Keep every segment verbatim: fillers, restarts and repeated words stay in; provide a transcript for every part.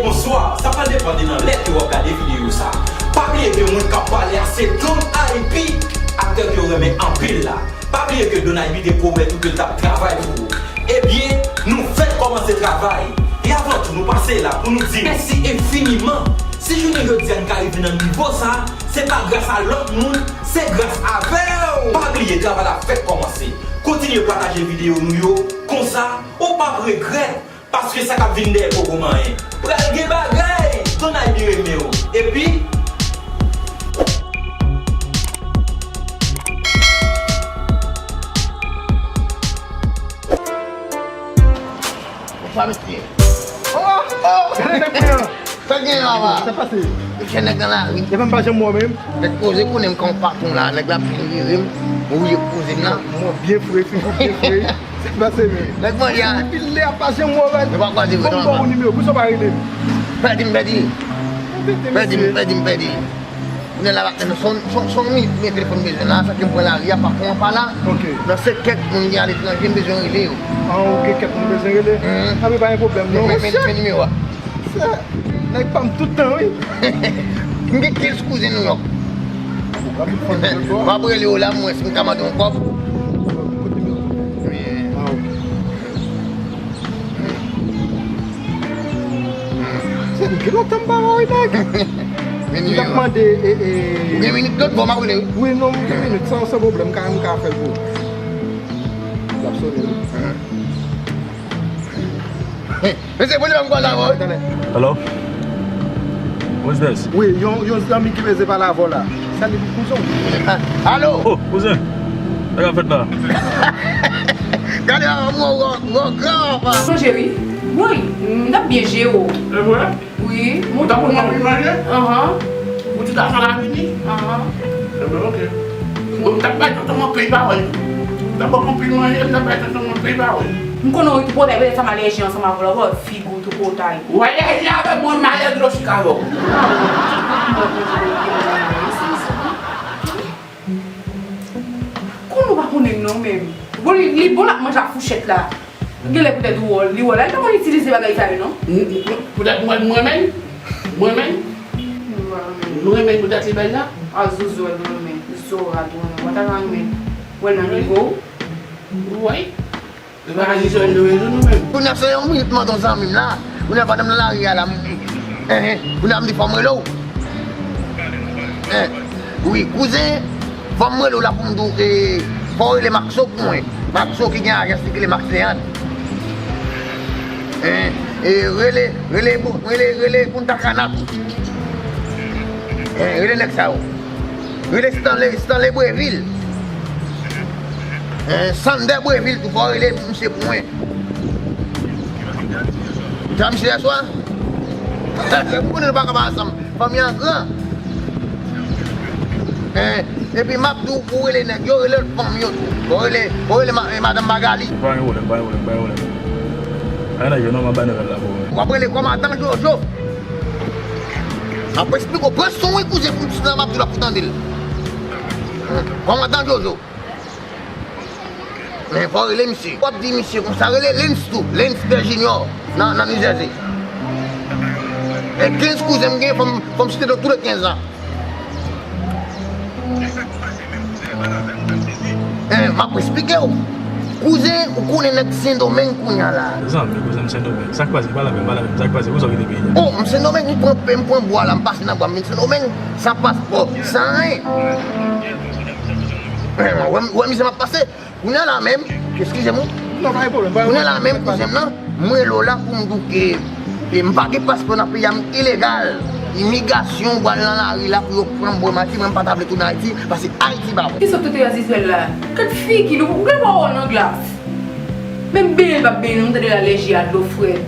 Bonswa, sa pral depann de nan lè ke w ap gade videyo sa. Pa bliye ke moun k ap pale a se Don I P, aktè ke w renmen anpil la. Pa bliye ke Don I P te pwomèt ou ke l t ap travay pou ou. Ebyen, nou fèk kòmanse travay. E avan tou, nou pase la pou nou di mèsi enfiniman. Si jounen jodi a n ka rive nan nivo sa, se pa gras a lòt moun, se gras avè w. Pa bliye, travay la fèk kòmanse. Kontinye pataje videyo nou yo, konsa, ou p ap regrèt. Paske sa k ap vin dèyè poko manyen. Pral gen bagay! Ton Ivy renmen w. Epi. Bonswa, mesye. Oh! Oh! Gade nèg mwen an! Sa gen la, wa? Sa pase? Mesye, nèg nan lari. Epa m pa janm wè w menm. Nèg poze konnen m kon patwon la, nèg la ap vin vire m, m wouye poze m nan. Mwen byen fre, figi w byen fre. Sa k pase menm? Nèg manje a. Depi lè a pa janm wè w, men. Nou pa kwaze vre non, papa. Ban m ba w nimewo, poukisa w pa rele m? Pèdi m, pèdi. Pèdi m, pèdi m, pèdi. Kounye a la, se yon, se yon, se yon minit men telefòn m bezwen la, sa ke m pran lari a, patwon an pa la. Ok. Nan se kèk moun ki aletranje, m bezwen rele yo. Ah, ok, kèk moun bezwen rele? Mhm. Ah, men pa gen pwoblèm non. Men, men, men nimewo a. Sa, nèg pa m tout tan, wi. M gen kenz kouzen Nouyòk. W ap rele yo la, mwen, si m ka mande yon kòb. Wi. Ah, ok. Se m gen lontan m pa wè w, nèg. M t ap mande, e, e. Ou gen minit lòt bò, m ap rele, wi. Wi, non, m gen minit, san, san pwoblèm, m ka, m ka fè l pou ou. L ap sonnen, wi. Mesye, poze pa m kòl avè w. Hello? Who's this? Wi, yon, yon zanmi ki bezwen pale avè w la. Sali pou kouzen w. Ah, alo? Oh, kouzen. Sa k ap fèt la? Gade, ah, mwen, mwen, mwen, gran papa. Sonje wi. Wi, m t ap byen jere w. E vre? Wi. Ou t ap ban m anpil manje? Anhan. Ou ti gason la vini? Anhan. Ebyen, oke. Mwen, m t ap bay tonton m anpil pawòl. M t ap ban m anpil manje, m t ap bay tonton m anpil pawòl. M konnen w tou pwotay, petèt sa m alèji ansanm avè w la, w wè figi w tou pwotay. Ou alèji avè mwen, m alèji osi avè w. Konnen w pa konnen m non, menm. Bon, li, li bon l ap manje ak fouchèt la. Genlè poutèt ou wè l, li wè l, li pa konn itilize bagay sa yo non. M, m, poutèt mwen, mwen menm, mwen menm, m renmen l poutèt li bèl la. A, Zouzou a dwe renmen, Zora a dwe renmen, w pa ta renmen wè l nan nivo w. Wi. Li pa ka jije l dwe nou menm. Kounye a se yon minit m mande yon zanmi m la. Kounye a pandan m nan lari a la, m, eh, eh, kounye a m di fò m rele w. Eh, wi, kouzen, fò m rele w la pou m di w, eh, fò w rele Maxo pou mwen. Maxo ki gen ajans li ki rele Max Leandre. Eh, eh, rele, rele, rele, rele Punta Cana tou. Eh, rele nèg sa yo. Rele Stanley, Stanley Breville. Eh, Sander Breville tou, fò w rele misye pou mwen. Ou te wè misye yèswa? Ou konnen nou pa ka pa ansanm. Fanmi an gran. Eh, epi m ap di w pou w rele nèg yo, rele lòt fanm yo tou. Fò w rele, fò w rele ma-, eh, madanm Magali. Pa gen pwoblèm, pa gen pwoblèm, pa gen pwoblèm. Ay, nèg yo, non, m ap bay nouvèl la pou ou. W ap rele kòmandan Jojo. M ap esplike w, pran son wi kouzen pou m di la, m ap di w la pou w tande l. Kòmandan Jojo. Men fò w rele misye. W ap di misye konsa, rele Lens tou, Lens Pè Junior, nan, nan New Jersey. E kenz kouzen m gen, fò m, fò m site non tou le kenz la. Eh, m ap esplike w. Kouzen, ou konnen nèg Sendomeng kounye a la. Zanmi, kouzen m Sendomeng. Sa k pase? Pale avè m, pale avè m. Sa k pase? Poukisa w kite peyi a? Oh, m Sendomeng, m pran, m pran bwa la, m pase nan bwa, m vin Sendomeng. San paspò, san anyen. Eh, wè, wè mizè m ap pase. Kounye a la menm, eskize m wi. Non, pa gen pwoblèm, pa gen pwoblèm. Kounye a la menm, kouzen m nan, mwen rele w la pou m di w ke, e, m pa gen paspò nan peyi a, m ilegal. Imigrasyon pral nan lari la pou yo pran m bwè maji, mwen m pa ta vle tounen Ayiti, paske Ayiti pa bon. Kisa w te te a Zizwèl la? Gad figi l, ou gen pa wè w nan glas. Menm benyen l p ap benyen non, m tande l alèji a dlo frèt.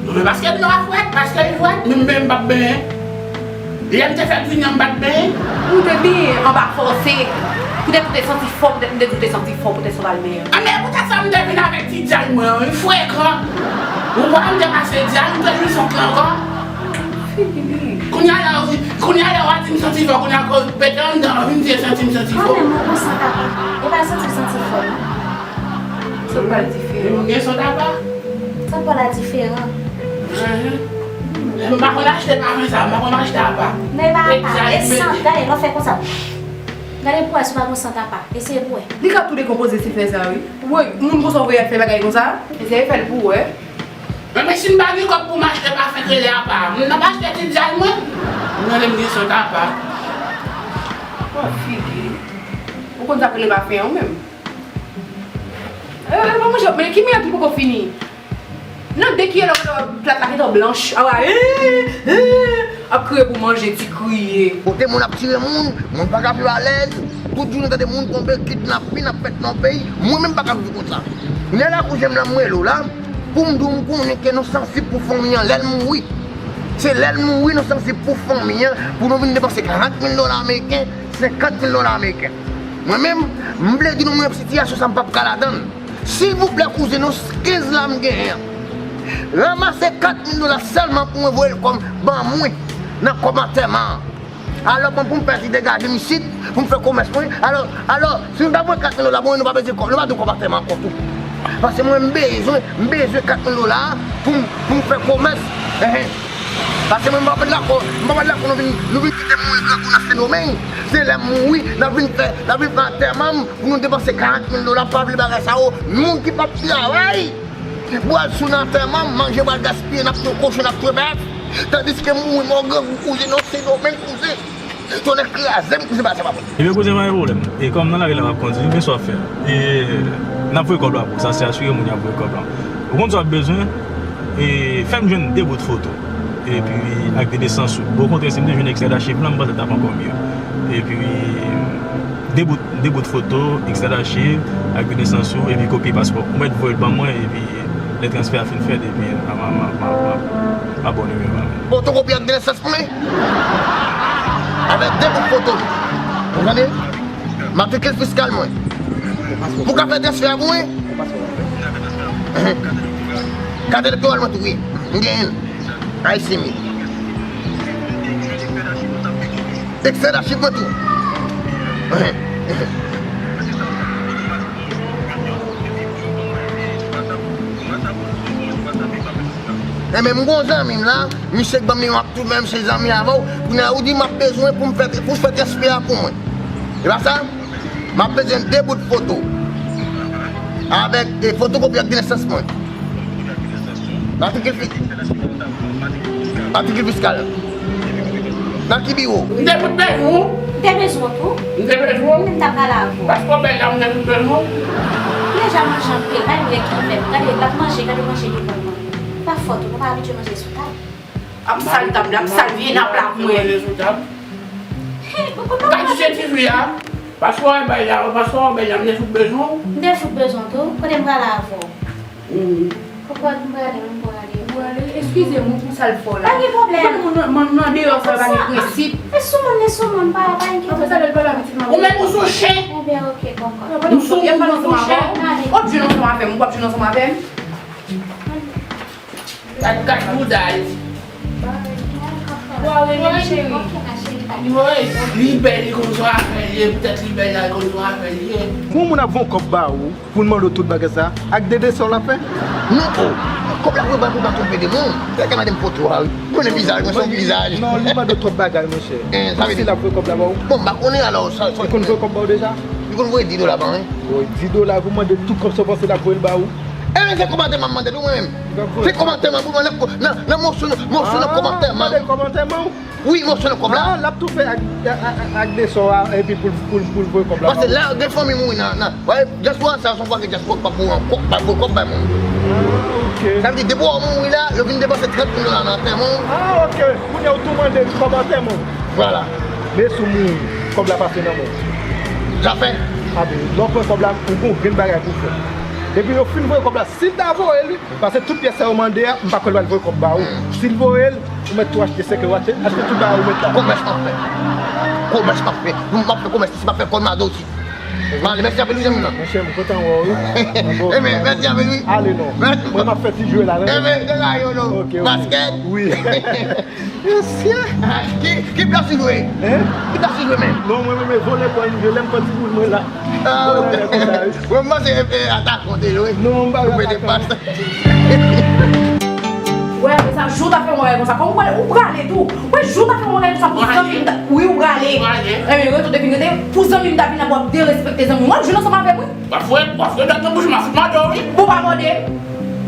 Non, men paske dlo a frèt, paske l frèt, menm benyen m p ap benyen. Lè m te fèk vini an, m pa t benyen. Ou te benyen anba fòse. Poutèt ou te santi fò, poutèt m te di w te santi fò, poutèt sa w pa t al benyen. Anben, poutèt sa m te vin avèk ti dyal mwen an, wi, frekan. Ou wè m te pase dyal, m te vin sot la ankò. Figi li. Kounye a la, wi, kounye a la, w a di m santi fò, kounye a, pete anndan, wi, m te santi m santi fò. Mwen menm, mwen konsa, papa. E pa santi m santi fò, non. Sa pa diferan. Gen sòt apa? Sa pa la diferan. Mhm. Mwen pa konn achte pafen sa, mwen pa konn achte apa. Men pa apa, e sant, gade, lè w fè konsa. Gade pou wè si w pa gon sant apa. Eseye pou wè. Li ka tou dekonpoze si fè sa, wi. Woy, moun konsa w voye al fè bagay konsa? Eseye fè l pou wè. Men, men si m pa gen kòb pou m achte pafen k rele apa, m n ap achte ti djal mwen. M rele m gen sant apa. Wè figi. Ou konn sa k rele pafen an ou menm? Eh, pa manje, men ki miyòt li poko fini? Nan de kiyè lè w plat la gentan blanch. Awa, eh, eh, ap kriye pou manje, ti kriye. Kote moun ap tire moun, moun pa ka viv alèz. Tout jounen tande moun tonbe, kidnapin ap fèt nan peyi. Mwen menm pa ka viv konsa. Lè la kouzen m nan mwen lo la, pou m di w m konnen ke nou sansib pou fanmi an lè l mouri. Se lè l mouri nou sansib pou fanmi an, pou nou vin depanse karant mil dola ameriken, senkant mil dola ameriken. Mwen menm, m vle di nou mwen sitiyasyon sa m p ap ka ladann. Silvouplè kouzen nou kenz la m genyen an. Ranmase kat mil dola sèlman pou mwen voye l kòm ban mwen nan kòb antèman an. Alò, bon, pou m pèdi degaje m isit, pou m fè komès mwen. Alò, alò, si nou ta voye kat mil dola, bon, nou pa bezwen kòb, nou pa bezwen kòb antèman ankò tou. Paske mwen, m bezwen, m bezwen kat mil dola pou m, pou m fè komès. Enhen. Paske mwen, m pa dakò, m pa dakò nou vin, nou vin kite m mouri grangou nan Sendomeng. Se lè m mouri, n ap vin fè, n ap vin fè antèman m pou nou depanse karant mil dola, m pa vle bagay sa yo. Moun ki p ap travay, bwè sou nan antèman m, manje pral gaspiye, n ap twe kochon, n ap twe bèf. Tandiske m mouri mò grangou kouzen nan Sendomeng kouzen. Tonnè kraze m kouzen bagay sa pa bon. Ebyen kouzen pa gen pwoblèm. E kòm nan lari la m ap kondui, m gen sa w ap fè. E n ap voye kòb la pou ou, sa se asire moun y ap voye kòb la. Ou konn sa w ap bezwen? E fè m jwenn de bout foto. Epi ak de nesans ou. Bon, okontrè, si m te jwenn ekstrè dachiv lan, m panse l t ap ankò mye. Epi de bout, de bout foto, ekstrè dachiv, ak de nesans ou, epi kopi paspò. Ou mèt voye l ban mwen, epi lè transfè a fin fèt, epi m a, m a, m a, m a, m a ba w nimewo a. Fotokopi ak de nesans mwen. Avèk de bout foto. Ou tande? Matrikil fiskal mwen. Pou ka fè transfè a pou mwen. Kat elektoral mwen tou, wi. M genyen l. Ay, si mi. Ekstrè dachiv mwen tou. Enben, m gon zanmi m la, misye k ban m li, m ap tou menm se zanmi avè w. Kounye a, ou di m ap bezwen pou m fè, pou w fè transfè a pou mwen. E pa sa? M ap bezwen de bout foto. Avèk, e, fotokopi ak de nesans mwen. Matrikil fi-, matrikil fiskal. Nan ki biwo? M te fout bezwen w. M te bezwen w tou. M te bezwen w. M t ap pale avè w. Paspò bèl la, m te fout bezwen w. Ou deja manje anpil, pa gen ki fè. Gade, l ap manje, gade manje li ban mwen. Pa fòt ou, nou pa abitye manje sou tab. Ap sal tab la, ap sal vye nap la pou mwen. Manje sou tab. Hey, ou konn pa touche ti fi a. Paspò bèl la, paspò bèl la, m te fout bezwen w. M te fout bezwen w tou. Kote m prale avè w? Kòkòt, m prale, m prale. Ou prale? Eskize m pou sa l fè w la. Pa gen pwoblèm. Ou konnen moun nan, moun nan deyò sa pa gen prensip. E sou moun, e sou moun, pa, pa enkyete w. Apre sa, lè l pale a pitit mwen. Ou menm ou sou chen. Ebyen, oke, kòkòt. M sou moun, ou sou chen. Ou ap jwenn ansanm avè m, ou ap jwenn ansanm avè m. Gad, gad bouda l. Woy, li bèl, li konn sa afè l ye, poutèt li bèl la, li konn sa afè l ye. Pou yon moun ap voye kòb ba ou, pou l mande w tout bagay sa, ak de desè w l ap fè? Non, o, kòb la pou ba, pou pa twonpe de moun. Lè ka mande m foto a, wi. Konnen vizaj mwen, se yon vizaj. Non, li mande w twòp bagay, monchè. Eh, sa vle di si l ap voye kòb la ba ou. Bon, m pa konnen alò, sa, sa. Li konn voye kòb ba ou deja? Li konn voye dis dola ba mwen. Woy, dis dola, pou mande tout kòb sa w panse l ap voye l ba ou? Enben, se kòmantè m ap mande tou mwen menm. Se kòmantè m ap mande nan, nan, nan mòso, mòso nan kòmantè m. Ah, mande kòmantè m. Wi, mòso nan kòb la. Ah, l ap tou fè ak, ak, ak, ak desè w a, epi pou l, pou l, pou l voye kòb la. Paske lè gen fanmi mouri nan, nan, wè, dyaspora sa, se yon fwa ke dyaspora pa pou ankò, pa voye kòb bay moun. Ah, ok. Sa vle di, depi w mouri la, yo vin depanse trant mil dola nan antèman w. Ah, ok. Kounye a ou tou mande kòb antèman w. Vwala. Men si w mouri, kòb la pase nan men w. Zafè. Aben, lè w pran kòb la, ou gon grenn bagay pou w fè. Epi yo fin voye kòb la, si l ta voye l, wi, paske tout pyès sa yo mande a, m pa kwè l pral voye kòb ba ou. Si l voye l, ou mèt tou achte sèkèy, ou achte, achte tout bagay ou mèt la. Komès m ap fè. Komès m ap fè. M ap fè komès, si m ap fè kòb nan do osi. M ale, mèsi anpil, wi, zanmi m nan. Monchè, m kontan wè w, wi. Enben, mèsi anpil, wi. Ale non. Mwen, m ap fè ti jwe la, non? Enben, de la yo, non. Ok, ok. Baskèt. Wi. Mesye! Ki, ki plas ou jwe? Hein? Ki plas ou jwe menm? Non, mwen renmen vole bòl, m jwe lè m pran ti boul mwen la. Ah, ok. Mwen panse, eh, eh, atakan w te jwe. Non, m pa jwe atakan. Ou pede pas. Wè, apre sa, jou w ta fè yon bagay konsa, kòman ou prale, ou prale tou? Wè, jou w ta fè yon bagay konsa pou zanmi m ta, wi, ou prale. Ou prale. Ebyen, rete w te vin rete, pou zanmi m ta vin ap w ap derespekte zanmi m. W ap jwenn ansanm avè m, wi. W ap fwe, w ap fwe dòt nan bouch mwen, fout mòde w, wi. Bon, pa mòde m.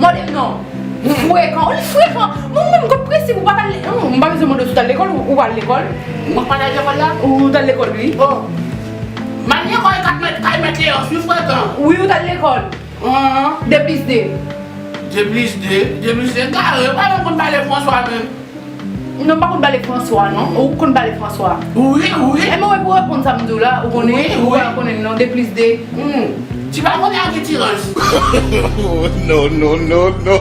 Mòde m non. Frekan, ou frekan. Mwen menm, kot prensip ou pa t al, hmm, m pa bezwen mande w si w t al lekòl, ou, ou pa al lekòl. Mwen pa t al lekòl la? Ou t al lekòl, wi. Oh. M al lekòl kat mèt, kay mèt Leyòs, wi, frekan. Wi, ou t al lekòl. Ahn. De plis de. De plis de, de plis de, gade, ou pa menm konn pale Franswa menm. Non, m pa konn pale Franswa, non. Ou konn pale Franswa? Wi, wi. E mwen, pou reponn sa m di w la, ou konnen, wi, ou pa konnen, non, de plis de. Hmm. Ti pa konnen ak itirans. No, no, no, no.